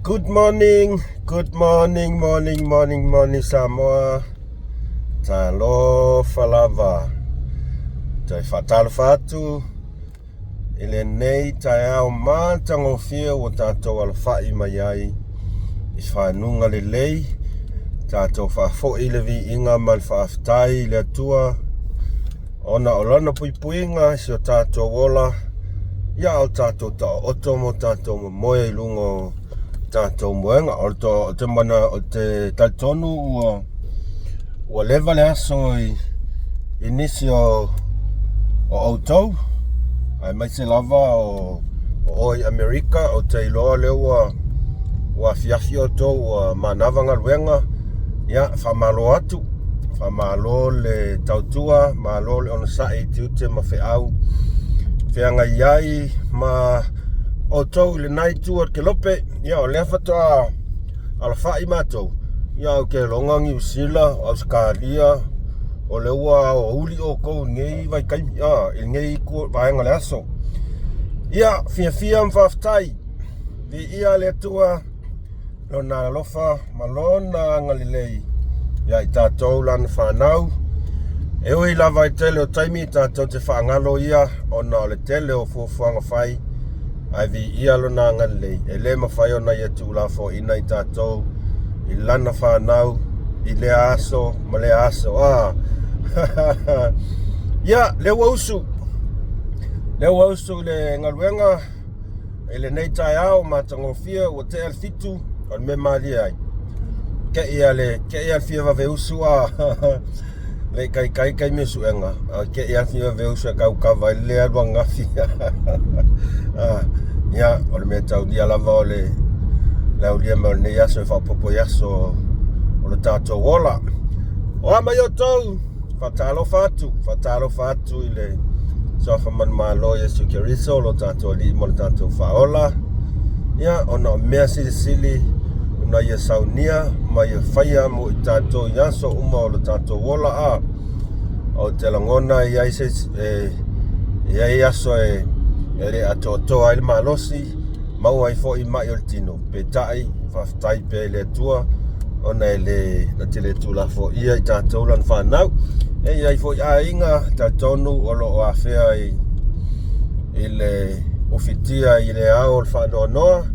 Good morning, good morning, morning, morning, morning Samoa. Talofa lava. Toe faatalofa atu i lenei taeao matagofie ua tatou alafai mai ai i fanuga lelei. Tatou faafoi le viiga ma le faafetai i le Atua ona o lana puipuiga i si o tatou ola, ia a o tatou taooto ma o tatou momoe i luga o tatou moega. O le to, te mana, o te talitonu ua ua leva le aso i, i nisi o o outou, aemaise lava o o oe i Amerika, ou te iloa lea ua ua afiafi outou ua manava galuega. Ia, faamalo atu, faamalo le tautua, malo le onosai i tiute ma feau feagai ai ma outou i lena itu o le kelope. Ia, o lea faatoa alafai matou, ia ou te loga Niu Sila, Ausetalia, o lea ua aoauli outou i lenei vaitaimi, a, i lenei vaega o le aso. Ia, fiafia ma faafetai, viia le Atua, Lona alofa ma Lona agalelei ia i tatou lana fanau. E ui lava i tele o taimi tatou te faagalo ia ona o le tele o fuafuaga fai, ae viia Lona agalelei, e le mafai ona Ia tuulafoaiina i tatou i Lana fanau i lea aso ma lea aso. Ah. Ia, lea ua usu. Lea ua usu i le galuega I lenei taeao matagofie ua tea le fitu o le mea malie ai. Kei a le kei a le fia vave usu a le i kaikai taimi o suega a kei a le fia vave usu e tau kava ai le alu ananafi. Ia o le mea taulia lava o le le aulia mai o lenei aso e faaopoopo i aso o le tatou ola. O a mai outou? Faatalofa atu, faatalofa atu i le Suafa Manumalo Iesu Keriso, lo tatou Alii ma lo tatou Faaola. Ia, ona o mea silisili ona ia saunia ma ia faia mo i tatou i aso uma o lo tatou ola a. Ou te lagona e i ai se e, i ai aso e, e le atoatoa ai le malosi, maua ai foi mai o le tino. Peitai, faafetai pea i le Atua ona e le na te le tuulafoaia i tatou lana fanau. E i ai foi aiga talitonu o lo o afea i, i le ufitia i le ao o le faanoanoa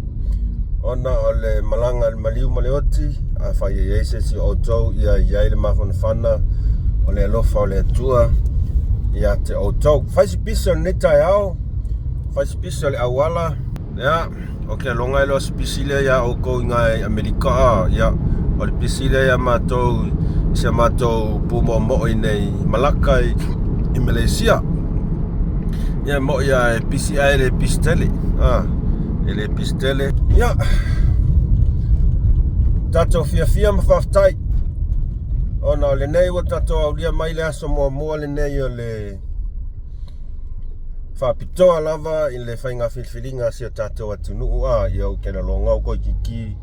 ona o le malaga a le maliu ma le oti. Afai e i ai se isi o outou ia i ai le mafanafana o le alofa o le Atua ia te outou. Fai si pisi o lenei taeao, fai si pisi o le auala. Ia, Ou te loga e le o se pisi lea iā outou i ina i Amerika a, ia, o le pisi lea iā matou i si a matou pūmoʻomoʻo i nei i Malaka i, i Malaysia. Ia, e moʻi a e pisi ae le pisi tele, a, e le pisi tele. Ia, tatou fiafia ma faafetai ona o lenei ua tatou aulia mai le aso muamua lenei o le faapitoa lava i le faiga filifiliga a si o tatou atunuu a ia ou te laloga o toeitiiti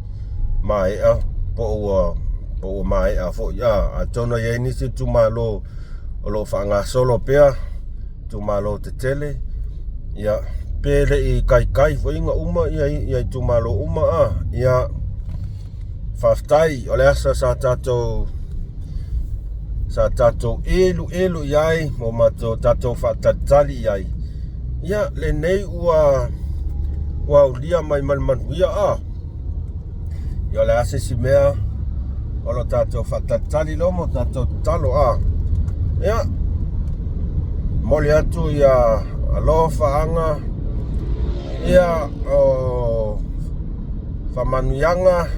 maea po o ua po o ua maea foi a atonu e i ai nisi itumalo o lo o faagasolo pea itumalo tetele ia pe le i kaikai foi ona uma ia ia itumalo uma a ia Faafetai, o le aso sa tatou sa tatou elu elu i ai mo matou tatou faatalitali i ai. Ia, lenei ua ua aulia mai ma le manuia a. Ia o le a se isi mea o lo tatou faatalitali loa ma tatou tatalo a. Ia, momoli atu ia alofaaga ia o faamanuiaga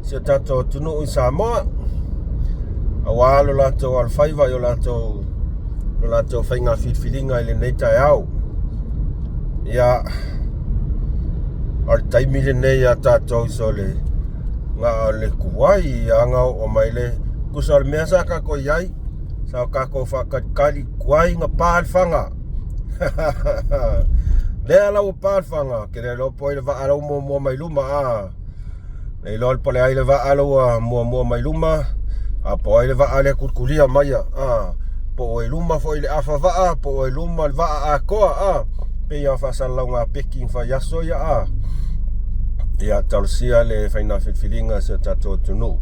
si o tatou atunuu i Samoa aua lo latou alofaiva i o latou lo latou faiga filifiliga i lenei taeao. Ia, o le taimi lenei ia tatou so le na o le tuai aga oo mai le tusa o le mea sa tatou i ai sa o tatou faatalitali tuai na pa le faga. Lea la ua pa le faga, ke le iloa po o ai le vaa la ua muamua mai luma a. Le iloa po o le ai le vaa la ua muamua mai luma, a po o ai le vaa lea tulitulia mai a. Po o i luma foi le afa vaa, po o i luma le vaa atoa a. Pei lava o faasalalauga a peki na fai aso ia a. Ia, talosia le faina filifiliga a si o tatou atunuu.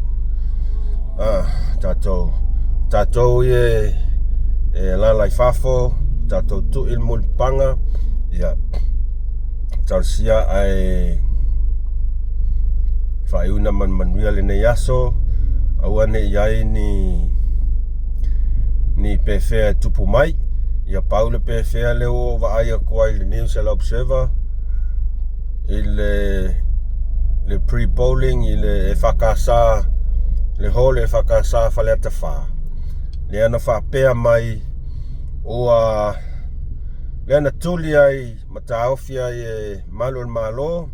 Ah, tatou, tatou ia e alala i fafo, tatou tui le mulipapaga, ia, talosia ae faaiuina ma le manuia lenei aso, aua ne i i ai ni ni pefea e tupu mai. Ia pau le pefea lea ua ou vaai atu ai i le News a le Observer, i le pre-polling i le EFKS, le hall EFKS Faleata 4, lea na faapea mai ua lea na tuli ai ma taofi ai e malu o le Malo,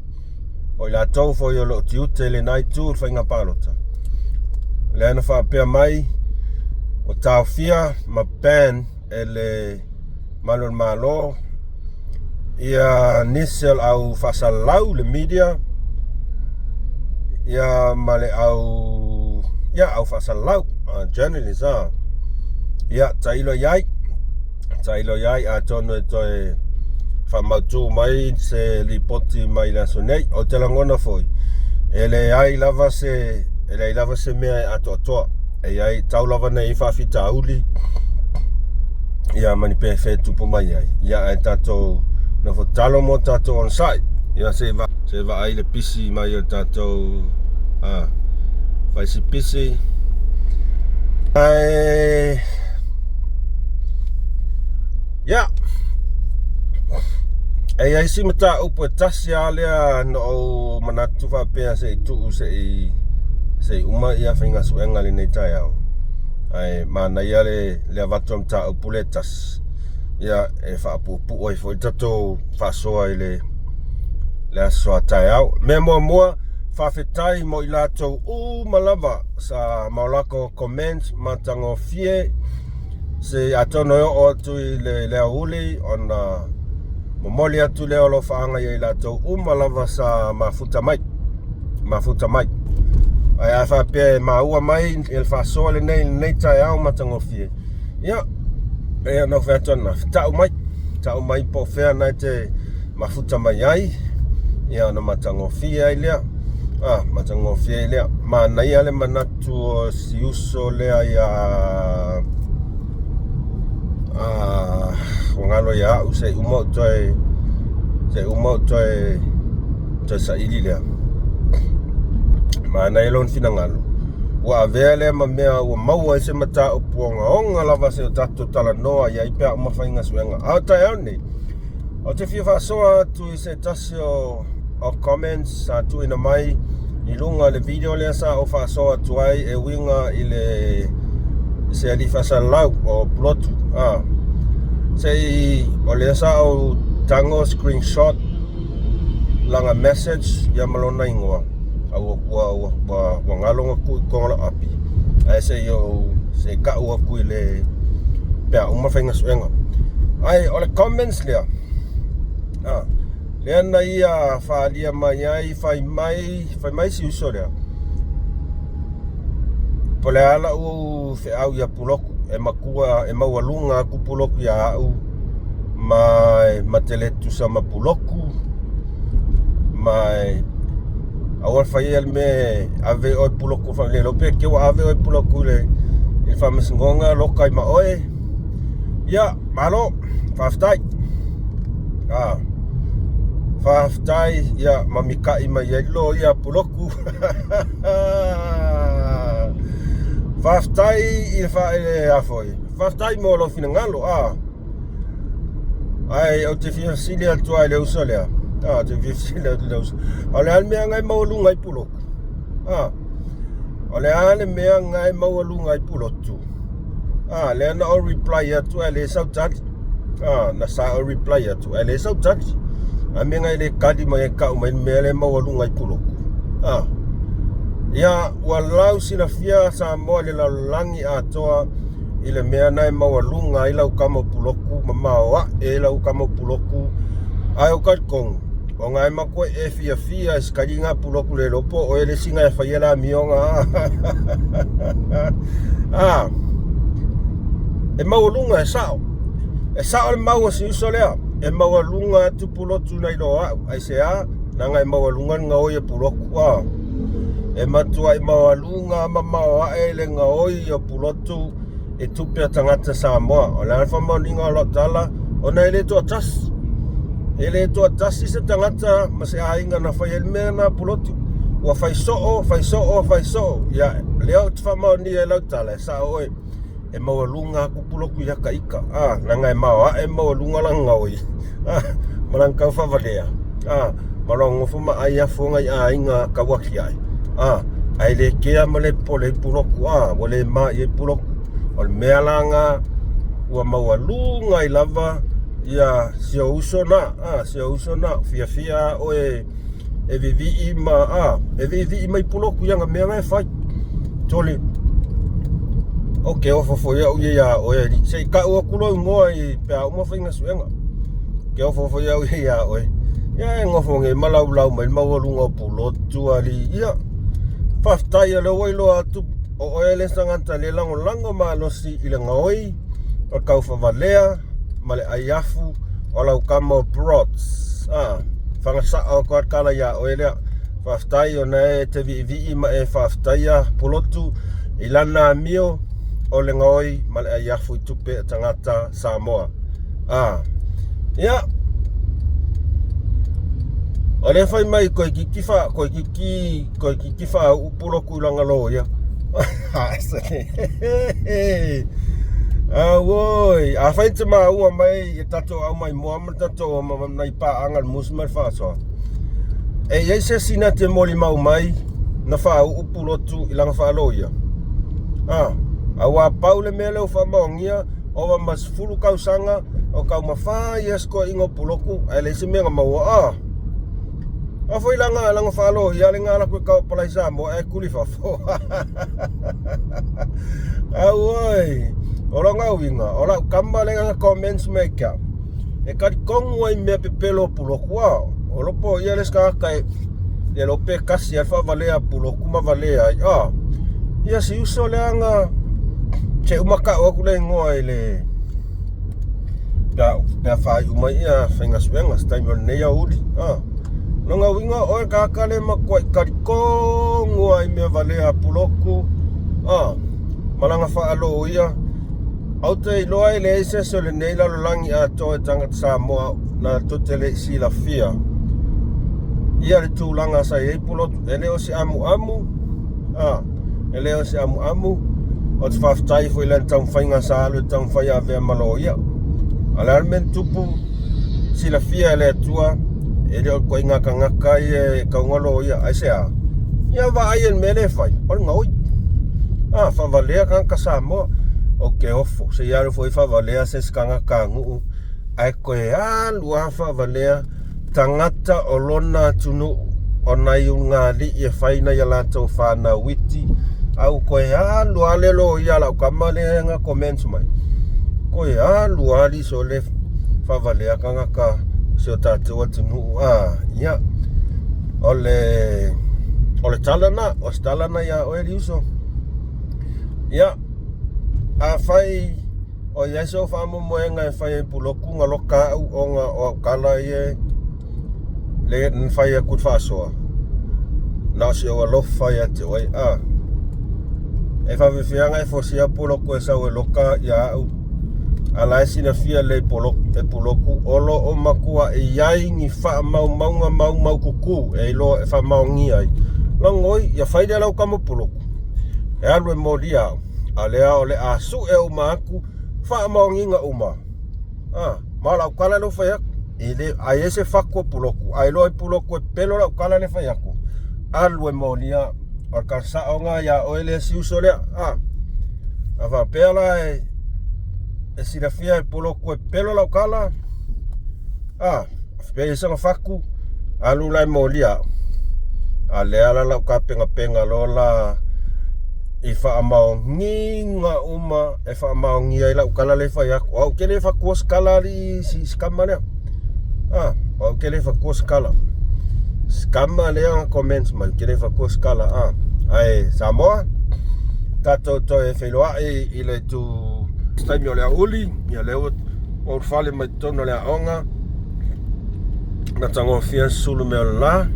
o i latou foi o lo o tiute i lena itu i le faiga palota, lea na faapea mai ua taofia ma ban e le malu o le Malo ia nisi o le au faasalalau le media ia ma le au ia au faasalalau journalist ah ia tailo i ai tailo i ai atonu e toe faamautu mai se lipoti mai le aso nei. Ou te lagona foi e leai lava se e leai lava se mea e atoatoa e i ai tau lava nei faafitauli ia ma ni pefea e tupu mai ai ia ae tatou nofo tatalo mo tatou onosai ia se se vaai le pisi mai o le tatou a faisi pisi ae ia e i ai si mataupu e tasi lava lea na ou manatu faapea se i tuu se i se i uma ia faiga suega i lenei taeao ae manaia le le avatu o le mataupu lea e tasi ia e faapuupuu ai foi le tatou faasoa i le le aso a taeao. Mea muamua, faafetai mo i latou uma lava sa ma o latou comments matagofie se atonu e oo atu i le, le aoauli ona momoli atu lea o alofaaga ia i latou uma lava sa mafuta mai mafuta mai. Ae a faapea e maua mai le faasoa lenei i lenei taeao matagofie, ia, e ona ou fai atu ananafi, tau mai, tau mai po o fea na e te mafuta mai ai, ia ona matagofie ai lea. Ah, matagofie ai lea. Manaia le manatu o si uso lea ia ah, ua galo ia au se i uma ou toe se i uma ou toe toe saili lea. Manaia lona finagalo. Ua avea lea ma mea ua maua ai se mataupu ogaoga lava se o tatou talanoa i ai pe a uma faiga suega. A o taeao nei, ou te fia faasoa atu i se tasi o, o comments sa tuuina mai i luga o le video lea sa ou faasoa atu ai e uiga i le i se alii faasalalau o Pulotu. Ah. Se i, o lea sa ou tago screenshot lana message ia ma lona igoa a ua ua ua ua, ua galo na tuu i totonu o lau api ae se i ou se i tau atu i le pe a uma faiga suega. Ae o le comments lea ah, lea na ia faaalia mai ai fai mai fai mai si uso lea po o le a lau feau ia Pulotu e matua e maualuga atu Pulotu ia au ma e ma te le tutusa ma Pulotu ma e aua le faia le mea e ave oe Pulotu le iloa pe te ua ave oe Pulotu i le i le faamasinoga loka ai ma oe ia malo faafetai ah faafetai ia ma mika'i mai ai loia Pulotu faafetai i le faa i le a foi faafetai mo lou finagalo ah Ae ou te fia fesili atu lava i le uso lea. Ah, ou te fia fesili atu i le uso. O le a le mea na e maualuga ai Pulotu? Ah, o le a le mea na e maualuga ai Pulotu? Ah, lea na ou reply atu ae le sau tali. Ah, na sa ou reply atu ae le sau tali. A mea na e le tali mai e tau mai le mea lea e maualuga ai Pulotu. Ah, ia, ua lau silafia Samoa i le lalolagi atoa i le mea na e maualuga ai lau tama o Pulotu ma maoae ai lau tama o Pulotu. Ae ou talitonu, ona e matua e fiafia i se taliga a Pulotu le iloa po o oe le isi na e faia le amioga. Ah, e maualuga e sao. E sao le mau a si uso lea. E maualuga atu Pulotu nai lo au. Aisea? Leaga e maualuga le gaoi o Pulotu a. E matuai maualuga ma maoae le gaoi o Pulotu i tupe a tagata Samoa. O le a le faamaoniga o lau tala, ona e le toatasi. E le toatasi se tagata ma se aiga na fai ai le mea lena a Pulotu. Ua fai soo, fai soo, fai soo. Ia, lea ou te faamaonia i lau tala, e sao oe. E maualuga atu Pulotu ia ta ita, a, leaga e maoae ma maualuga lana gaoi, a, ma lana taufaavalea, a, ma lona nonofo ma ai afu o nai aiga tauatiae, a, ae le kea ma le popole ai Pulotu, a, ua le ma i ai Pulotu. O le mea la lena ua maualuga ai lava ia si ou uso na, a, si ou uso na, fiafia lava oe e vivii ma a e viivii mai Pulotu i ana mea na e fai. Sole, ou te ofo foi au ia iā oe alii. Se i tau atu lou igoa i pe a uma faiga suega. Ou te ofo foi au ia iā oe. Ia e nofo nei ma laulau mai le maualuga o Pulotu alii. Ia, faafetai o lea ua iloa atu o oe le tagata le lagolago malosi i le gaoi o le taufavalea ma le ai afu o lau tama o Brods. A, fagasao atu lava le tala iā oe lea. Faafetai ona e te viivii ma e faafetaia Pulotu i lana amio o le gaoi ma le ai afu i tupe a tagata Samoa. A, ia, o lea fai mai toeitiiti fa, toeitiiti, toeitiiti faauu Pulotu i lana loia. Auoi, afai e te maua mai i tatou aumaimoa ma tatou nai paaga le musi ma le faasoa, e i ai se isi na te molimau mai na faauu Pulotu i lana faaloia? A, aua pau le mea lea ua faamaonia, ova ma 10 tausaga o taumafa ia si toeaina o Pulotu ae leai se mea na maua. A, a foi lana, lana faaloia lena alu atu e tau apalai Samoa ae tuli fafo. Auoi, o lona uiga, o lau tama lea na comments mai ia te au, e talitonu ai i mea pepelo o Pulotu a, o lopo ia le isi tagata e le iloa pe tasi lava le faavalea a Pulotu ma valea ai a. Ia si uso lea na se uma tau atu le igoa i le pe a faaiu mai ia faiga suega se taimi o lenei aoauli a. Lona uiga o oe le tagata lea e matuai talitonu lava i mea valea a Pulotu a ma lana faaloia. Ou te iloa e leai se isi o lenei lalolagi atoa i tagata Samoa na tou te le i silafia ia le tulaga sa i ai Pulotu. E le o se amuamu, a, e le o se amuamu. Ou te faafetai foi i lana taumafaiga sa alu e taumafai e avea ma loia. A o le a le mea na tupu, silafia e le Atua, e le o le ituaiga tagata ia e tauga loia. Aisea? Ia vaai i le mea lea e fai, o le gaoi. A, faavalea tagata Samoa. Ou te ofo, se i alu foi faavalea se isi tagata nuu, ae toe alu lava faavalea tagata o lona atunuu, o nai ulugalii e fai nai a latou fanau iti, a ua toe alu lava le loia a lau tama lea na comments mai, toe alu lava alii sole faavalea tagata o si o tatou atunuu. A, ia, o le o le tala na, o se tala na iā oe le uso. Ia, afai o i ai sou faamoemoega e fai ai Pulotu na loka au ona o au tala ia le na fai atu i le faasoa, na o si ou alofa ia te oe. A, e faafefea ona e fosia Pulotu e sau e loka ia au, a la e silafia lelei e Pulotu o lo o matuai i ai ni faamaumauga maumaututu e iloa e faamaonia ai. Lagoi, ia fai lea lau tama Pulotu e alu e molia au, a lea o le a sue uma atu faamaoniga uma. A, ma o lau tala lea ua fai atu, e le, a i ai se fatu o Pulotu, a iloa e Pulotu e pepelo lau tala lea e fai atu, alu e molia, o le tala sao lena ia oe le isi uso lea. A, a faapea la e, e silafia e Pulotu e pepelo lau tala, a, pe i ai sana fatu, alu la e molia au. A lea la lau tapenapena loa la i faamaoniga uma e faamaonia ai lau tala lea e fai atu. O au ke le fatua se tala alii si si kama lea. Ah, o au ke le fatua se tala. Si kama lea na comments mai ke le fatua se tala. Ah, ae Samoa, tatou toe feiloai i le itu taimi o le aoauli, ia lea ua ulufale mai totonu o le aoga. Matagofie sulu mea o le la.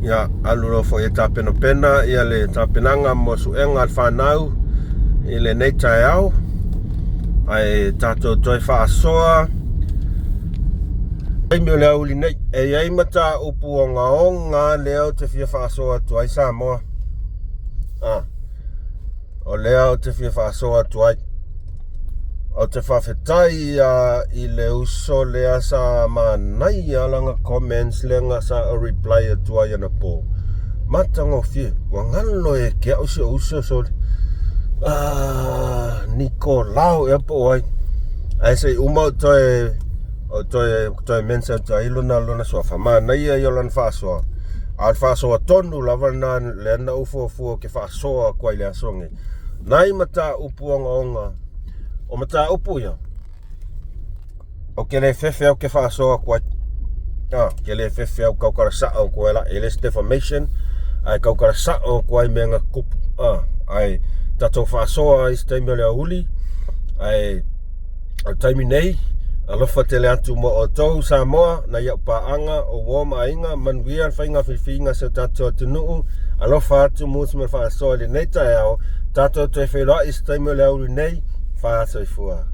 Ia, alu loa foi e tapenapena ia le tapenaga mo suega a le fanau i lenei taeao. Ae tatou toe faasoa taimi o le aoauli nei. E i ai mataupu ogaoga lea ou te fia faasoa atu ai Samoa. Ah. O lea ou te fia faasoa atu ai. Ou te faafetai i le uso lea sa manaia lana comments lea na sa ou reply atu ai anapo. Matagofie, ua galo ia te au si ou uso sole. Ah, Nikolao ea po o ai. Ae se i uma ou toe ou toe toe mention atu ai lona lona suafa. Manaia ia o lana faasoa. A o le faasoa tonu lava lena lea na ou fuafua ou te faasoa atu ai i le aso lenei. Nai mataupu ogaoga o mataupu ia ou te le fefe au ke faasoa atu ai. Ah, ke le fefe au tautala sao atu ai la e le se defamation ae tautala sao atu ai mea na tutupu. Ah, ae tatou faasoa ai se taimi o le aoauli ae O le taimi nei, alofa tele atu mo outou Samoa, nai au paaga, o uo ma aiga, manuia le faiga filifiliga a si o tatou atunuu, alofa atu musu ma le faasoa i lenei taeao, tatou toe feiloai i se taimi o le aoauli nei, fa soifua.